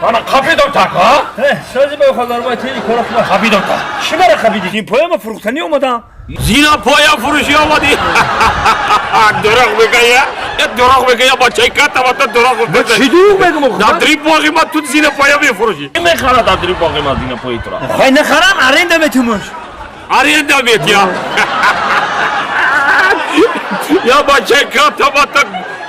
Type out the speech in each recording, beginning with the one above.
انا قبیدم تا ها؟ سازی با خدا رو تیری کار خدا قبیدم تا چی برای قبیدی؟ این پای ما فروختنی اومدم زینا پایا فروشی آمدی دروغ بگه یا دروغ بگه یا بچه کتا با دروغ با چی دروغ بگم در دری باقی ما تو زینا پایا میفروشی میخره در دری باقی ما زینا پای تو را خواهی نخرم ارنده میتومش ارنده میت یا یا بچه کتا با تو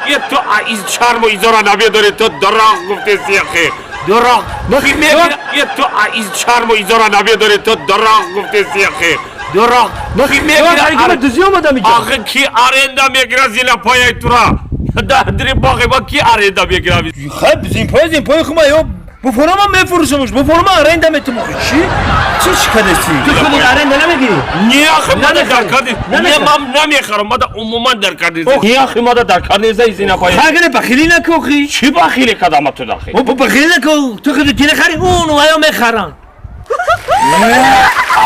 یه تو ایز چرم و ایزارا نمیداری تو دروغ گفتی سیخه دروغ کی میگیره یه تو ایز چرم و ایزارا نمیداری تو دروغ گفتی سیخه دروغ کی میگیره دوزی اومدم اینجا آخه کی ارنده میگیره زینا پای تو را در دری باقی ما کی ارنده میگیره خب زین پای زین پای خما یا بفرما میفروشمش بفرما ارنده میتوم چی چی چی تو خودت ارنده نمیگیری نه آخه ما در کار نیست نه من نمیخرم ما عموما در کار نیست نه آخه ما در کار نیست زینا پای خاگره بخیلی نکو خی چی بخیلی کدام تو داخل او بخیلی نکو تو خودت نخری اون و یا میخرن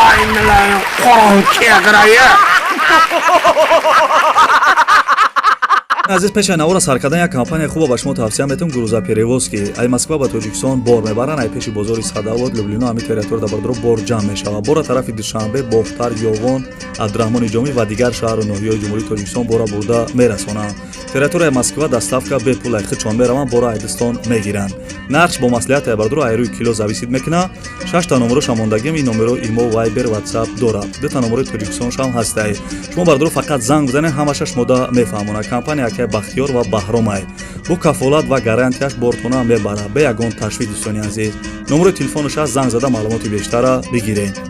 آی ملا قرآن کی اگرایه Азиз, пеши навора сар кардан як компанияи хуба ба шумо тавсия метавон: Грузоперевозки. Ай Москва ба Тоҷикистон бор мебаранд. Ай пеши бозори Садовод, Люблино, ҳами территория дар бардоро бор ҷамъ мешавад. Бора тарафи Душанбе, Бохтар, Ёвон, Абдураҳмони Ҷомӣ ва дигар шаҳру ноҳияҳои Ҷумҳурии Тоҷикистон бора бурда мерасонанд. Территорияи Москва доставка бепул, ай худшон мераванд, бора айдистон мегиранд. Нархш бо маслиҳат ай бардоро ай рӯи кило зависит мекунад. Шашта номероша мондагим, ин номеро имо, Вайбер, Ватсап дорад. Дута номерои Тоҷикистоншам ҳастай. Шумо бардоро фақат занг бизанед, ҳамаша шумода мефаҳмонад. Компания акай Бахтиёр ва Баҳромай бо кафолат ва гарантияш бортона мебарад бе ягон ташвиш. Дӯстони азиз, номерои телефонаш аст, занг зада маълумоти бештара бигиред.